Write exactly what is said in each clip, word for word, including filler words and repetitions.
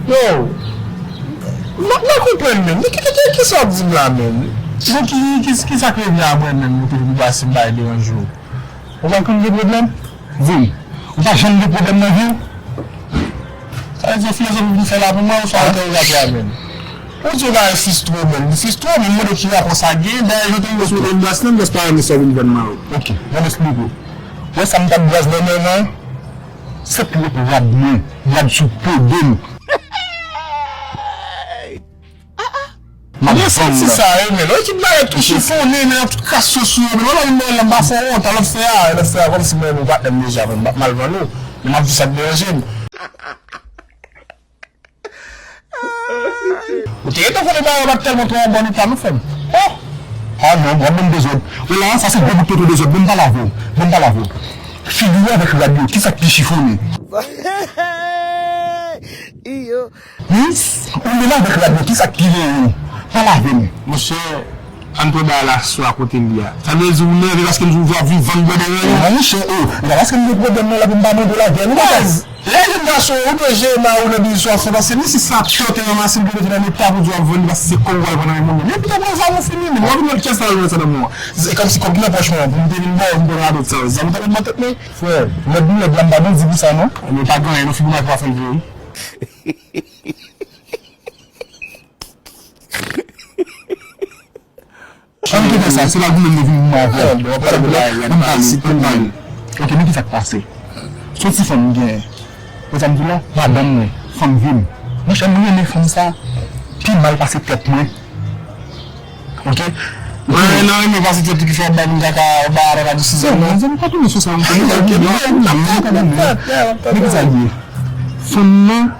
Yo, m pa, m pa konprann menm. Ki, ki, ki, ki sa w ap di m la menm? Bon, ki, ki, ki sa k rive a mwen menm, yo toujou m pase m pa deranje w. Ou pa konn gen pwoblèm? Di m, ou pa janm gen pwoblèm nan vi w? Sa vle di yon filozofi pou m fè la pou mwen, ou sa entèwogatè a menm? Ou di yon bagay fistwo menm, li fistwo menm, mande ki rapò sa gen, dayè jan te rive sou Eldas lan, Eldas pa renmen sa w vin vann mari w. Ok, bon, m esplike w. Ou wè sa m t ap bwaz nan men nan? Se pou rad mwen, rad sou po do m. M ap vann sa, wi, men lè ekip bagay tou chifonnen, men tout kras yo sou yo, men lè m ba l, m pa fè wont, a lòt fè a, lòt fè a, kòmsi mwen, nou patnè m deja, men m p ap mal vann ou, men m ap di sa k deranje m. Ou te gentan konnen bagay yo pa t tèlman twò an bòn eta non, frè m. Oh! Ah non, w ap ban m dezòd. Ou la, sa se gwo bout poto dezòd. Ban m pale avè w. Ban m pale avè w. Figi w avèk rad yo, kisa k pi chifonnen? Iyo. Wi, ou menm avèk rad yo, kisa k pi renyen? Pale avè m. Monchè, ann pran bagay la sou a kote l ye a. Sa vle di ou nève paske m di w w ap vin vann bò dèyè yo. Non, monchè, oh, e pa paske m gen pwoblèm nan la pou m pa mande w lagè, non, papa. Lè jèn gason, ou dwe jere mari w nan biznis w ap fè, paske menm si sa pye w te ranmase, l dwe mete nan eta pou di w ap vann li, paske se kò w pral pran nan men moun nan. Men pito pran zam ou fini, men w ap vin lòt chans la, jwenn sa nan men w. Se kòmsi kòb ki nan pòch mwen an, pou m te vin ba w, m pran radòt sa yo. Zam ou ta met nan tèt mwen? Frè, lòt doulè blan m pa bandi pou sa, non. Men pa gen anyen, non, figi w make w ap fè l vre, wi. Ann kite sa, se pa goumen m vin mwen avè. Ann pale, ann pale. Ok, men kisa k pase? Se yon ti fanm m genyen. Wè sa m di w la? Madanm mwen, fanm vi m. Monchè, m renmen fanm sa pi mal pase tèt mwen. Ok? Mwen nan renmen pase tèt ou ki fè w ap bay moun kaka, w ap bay ataka di sizòn nan. Non, zanmi, pa tounen sou sa ankò. Ok, non, non, non, non. Men kisa l ye? Fanm nan,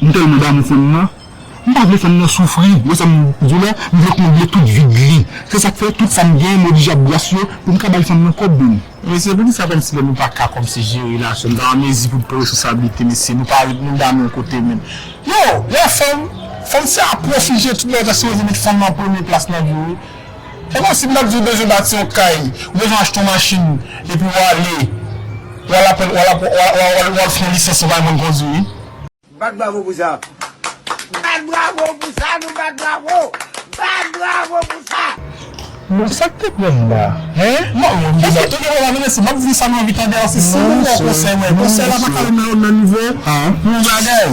m tèlman damou fanm nan. M pa vle fanm nan soufri. Wè sa m di w la, m vle konble tout vid li. Se sa k fè tout sa m gen, m oblije ap bwase yo pou m ka bay fanm nan kòb, men. Mesye, poukisa kòmsi lè nou pa ka kòmsi jere relasyon, nou pa an mezi pou n pran responsablite, mesye, nou pa ret nou dame yon kote menm. Yo, lè fanm, fanm se ap pwofije tout bagay, ta sipoze met fanm nan premye plas nan vi w, wi. E kòmsi m t ap di w bezwen bati yon kay, ou bezwen achte yon machin, epi w ale, w al aprann, w al ap-, w al, w al, w al, w al fè yon lisans, ou pa konn kondwi, wi. Bat bravo pou sa. Bat bravo pou sa, nou bat bravo. Bat bravo pou sa. Bon, sa k te pran m la? Hein? Non, mwen, mwen, tout moun ap vini, si m ap di sa, nou anvi tande, se si nou fè konsèy, mwen. Konsèy la pa ka nan, nan nivo yon bagay.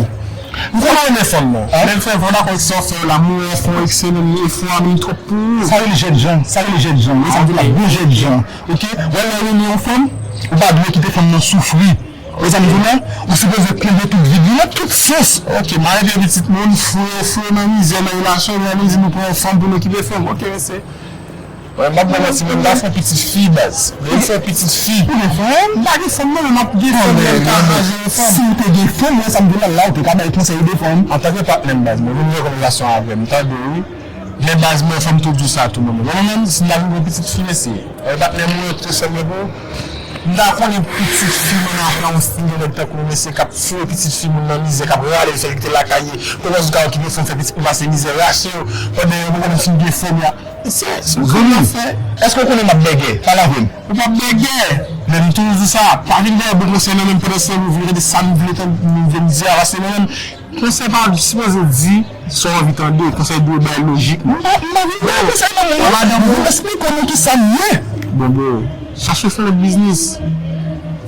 M konn renmen fanm nan. Men m fè, m dakò avèk sa w fè yo la, mwen fè yon ekselans efò, men twòp pou ou. Sa rele jènjan, sa rele jènjan. Wi, sa m di la, bon jènjan. Ok? Wè, lè w renmen yon fanm, ou pa dwe kite fanm nan soufri. Wè sa m di w la? Ou sipoze konble tout vid li nan tout sans. Ok, mari vye pitit moun, fre, fre nan mizè, nan relasyon, epi nou di nou pran yon fanm pou n okipe fanm. Ok, mesye. Wè, m ap ba w manti, men m ta fè yon pitit fi, baz. Lè m fè yon pitit fi. Ou gen fanm? M pa gen fanm, non, men m ap gen fanm, men m ka jere fanm. Si w te gen fanm, wè sa m di w la, la, ou te ka bay konsèy de fanm. Antanke patnè m, baz, mwen vin gen konvèsasyon avè m, tande, wi. Men baz mwen, fò m tou di w sa tou, mwen menm. Mwen menm, si m ta vin gen pitit fi, mesye, e patnè m, mwen, tou sèl mwen pou, m ta konnen pitit fi mwen nan fè yon stil de nèg tankou w, mesye, k ap foure pitit fi moun nan mizè, k ap rale l, fè l kite lakay li, pandan w ka okipe fanm, fè pitit moun pase mizè, rache yo, pandan yo poko menm fin gen fanm ya. Mesye, se yon krim w ap fè. Èske w konnen m ap bègè? Pale avè m. Ou p ap bègè. Men m toujou di w sa, pa vin bay bon konsèy nan men m pandan se tan ou vin rete sa m vle tande, m vle di a, paske mwen menm, konsèy pa sipoze di sa w anvi tande, konsèy dwe bay lojikman. M pa, m pa vin bay konsèy nan men w. Madanm ou esplike nou kisa m ye. Bon, bro, chache fè lòt biznis.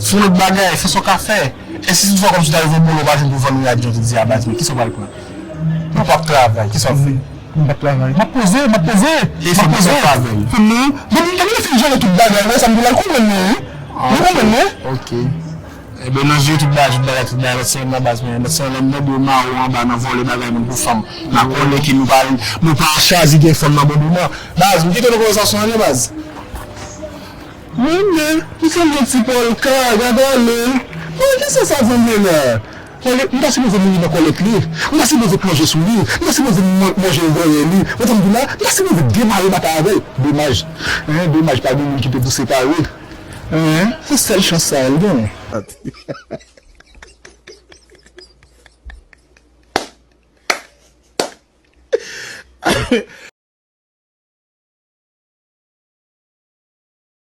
Fè lòt bagay, fè sa w ka fè. E si toutfwa kòmsi w ta rive yon bolo, w pa jwenn pou vann rad jan w te di a baz, men kisa w pral pran? Ou p ap travay, kisa w ap fè? M p ap travay. M ap poze, m ap poze. E fanm nan travay. Fanm nan, bon, m pa vle fin jere tout bagay, wè sa m di la, l konprann mwen, wi. Li konprann mwen. Ok. Ebyen, nan jere tout bagay, tout bagay, tout bagay, lòt semèn nan baz mwen, lòt semèn nan m mande yo mare w anba nan vòlè bagay moun pou fanm. Nan kòlè ke nou pa, nou pa chwazi gen fanm nan bon moman. Baz, m kite nou konvèsasyon an, baz. Mwen, men, li sanble ti pòlka, gade ale. Bon, kisa sa sanble la? Kòlèt, m ta sipoze mouri nan kòlèt li. M ta sipoze plonje sou li. M ta sipoze man-, manje yon vòyè li. Wè sa m di la? M ta sipoze demare batay avè l. Domaj. Hein, domaj, pa gen moun ki te pou separe. Hein, se sèl chans sa a l gen.